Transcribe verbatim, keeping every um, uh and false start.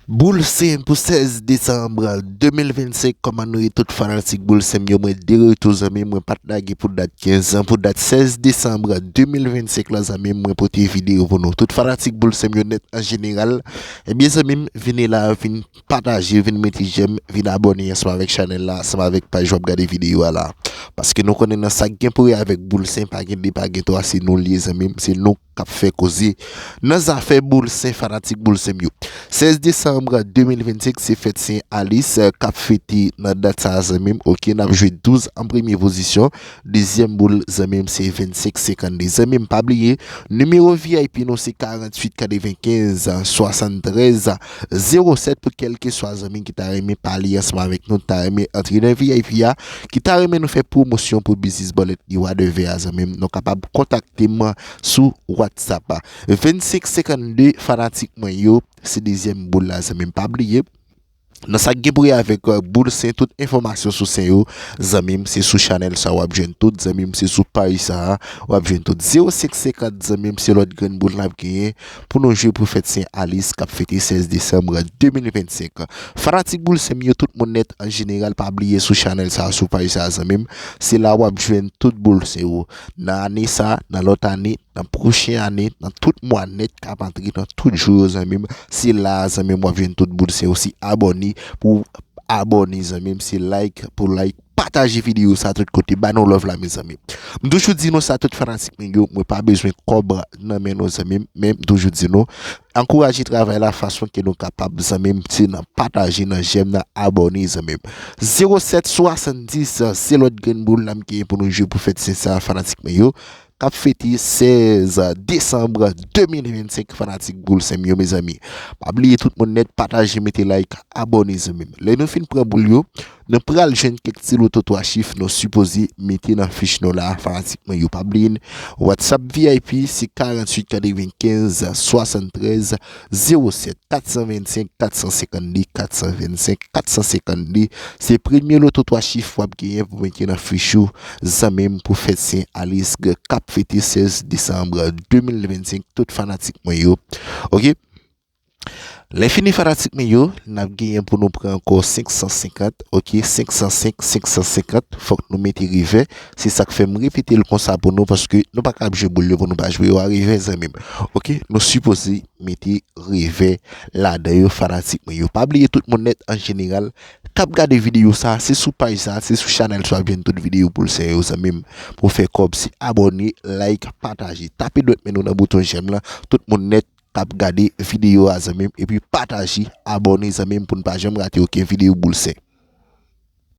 Boul Sen pou sèz desanm de mil vennsenk. Kòman nou ye tout fanatik Boul Sen m yo? Mwen de retou, zanmi m, mwen pa t lage pou dat kenz an, pou dat sèz desanm de mil vennsenk la, zanmi m, mwen pote videyo pou nou. Tout fanatik Boul Sen m yo nèt an jeneral, ebyen, zanmi m, vini la, vin pataje, vin mete jèm, vin abòne ansanm avèk chanèl la, ansanm avèk paj w ap gade videyo a la. Paske nou konnen nan sa k gen pou wè avèk Boul Sen, pa gen de, pa gen twa, se nou l ye, zanmi m, se nou k ap fè koze nan zafè Boul Sen, fanatik Boul Sen m yo. Sèz desanm de mil vennsenk, se fèt Sen Alis, eh, k ap fete nan dat sa a, zanmi m. Oke, n ap jwe douz an premye pozisyon. Dezyèm boul, zanmi m, se vennsenk senkannde. Zanmi m, pa bliye, nimewo V I P nou se karanntuit katrevenkenz swasanntrèz zewo sèt pou kèlkeswa zanmi ki ta renmen pale ansanm avèk nou, ta renmen antre nan V I P a, ki ta renmen nou fè pwomosyon pou biznis bòlèt li Wa de Vè a, zanmi m, nou kapab kontakte m sou WhatsApp. Vennsenk senkannde, fanatik mwen yo, se dezyèm boul la, zanmi m, pa bliye. Nan sa k gen pou wè avèk, eh, Boul Sen, tout enfòmasyon sou Sen yo, zanmi m, se sou chanèl sa w ap jwenn tout, zanmi m, se sou paj sa a w ap jwenn tout. Zewo senk senkant, zanmi m, se lòt grenn boul n ap genyen pou nou jwe pou fèt Sen Alis k ap fete sèz desanm de mil vennsenk. Fanatik Boul Sen m yo, tout moun nèt an jeneral, pa bliye sou chanèl sa a, sou paj sa a, zanmi m, se la w ap jwenn tout Boul Sen yo. Nan ane sa a, nan lòt ane, nan pwochen ane, nan tout mwa nèt k ap antre, nan tout jou yo, zanmi m, se la a, zanmi m, w ap jwenn tout Boul Sen yo. Se abòne pou abòne, zanmi m, se like pou like, pataje videyo sa tout kote, ba nou love la, mezanmi. M toujou di nou sa, tout fanatik mwen yo, mwen pa bezwen kòb nan men nou, zanmi m, men m toujou di nou, ankouraje travay la fason ke nou kapab, zanmi m, se nan pataje, nan jèm, nan abòne, zanmi m. Zewo sèt swasanndis, se lòt grenn boul la m genyen pou nou jwe pou fèt Sen sa a, fanatik mwen yo, k ap fete sèz desanm de mil vennsenk, fanatik Boul Sen m yo, mezanmi. Pa bliye tout moun nèt, pataje, mete like, abòne, zanmi m. Lè nou fin pran boul yo, nou pral jwenn kèk ti loto twa chif nou sipoze mete nan fich nou la, fanatik mwen yo. Pa bliye, WhatsApp V I P se karanntuit katrevenkenz swasanntrèz zewo sèt, kat san vennsenk, kat san senkannde, kat san vennsenk, kat san senkannde. Se premye loto twa chif w ap genyen pou mete nan fich ou, zanmi m, pou fèt Sen Alis k ap fete sèz desanm de mil vennsenk, tout fanatik mwen yo. Oke? Lè fini, fanatik mwen yo, n ap genyen pou nou pran ankò senk san senkant, oke, senk san senk, senk san senkant, fòk nou mete revè. Se sa k fè m repete l konsa pou nou, paske nou pa ka ap jwe boul yo pou nou pa jwe yo a revè, zanmi m. Oke, nou sipoze mete revè ladan yo, fanatik mwen yo. Pa bliye tout moun nèt an jeneral k ap gade videyo sa, se sou paj sa, se sou chanèl sa w ap jwenn tout videyo Boul Sen yo, zanmi m. Pou fè kòb, se abòne, like, pataje. Tape dwèt men nou nan bouton jèm lan, tout moun nèt k ap gade videyo a, zanmi m, epi pataje, abòne, zanmi m, pou n pa janm rate okenn videyo Boul Sen.